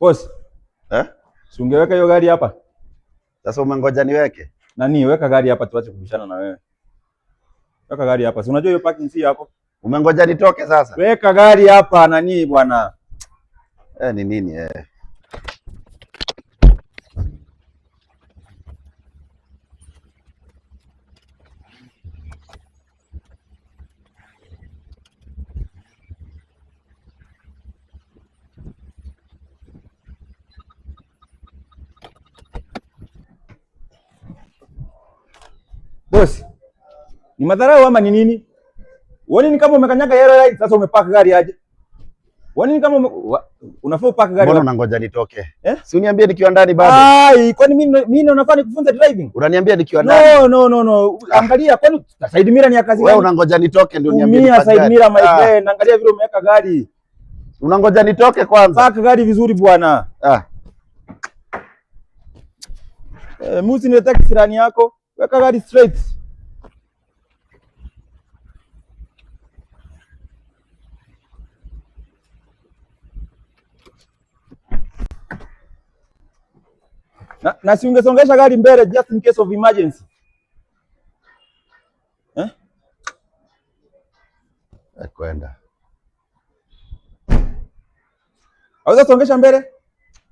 Boss, Eh? si ungeweka hiyo gari hapa? Sasa umengoja niweke? Nani, weka gari hapa tuache kubishana na wewe. Weka gari hapa. Si unajua hiyo parking si yako? Umengoja nitoke sasa? Weka gari hapa nani bwana. Eh, ni nini eh? Boss, ni madharau ama ni nini? Uone ni kama umekanyaga yellow light sasa umepark gari aje? Uone ni kama unafaa upark gari Mbona wapi? unangoja nitoke? Eh? Si uniambie nikiwa ndani bado. Ai, kwani mimi ndo nafaa nikufunze driving? Unaniambia nikiwa ndani. No, no, no, no. Angalia kwani side mirror ni ya kazi Wewe gani? unangoja nitoke ndio uniambie Tumia nipark side gari. mirror my Ah, friend. Angalia vile umeweka gari. Unangoja nitoke kwanza. Park gari vizuri bwana. Ah, Eh, musi niletee kisirani yako. Weka gari straight. Na si ungesongesha gari mbele just in case of emergency. Eh? eh, kwenda. Aweza songesha mbele?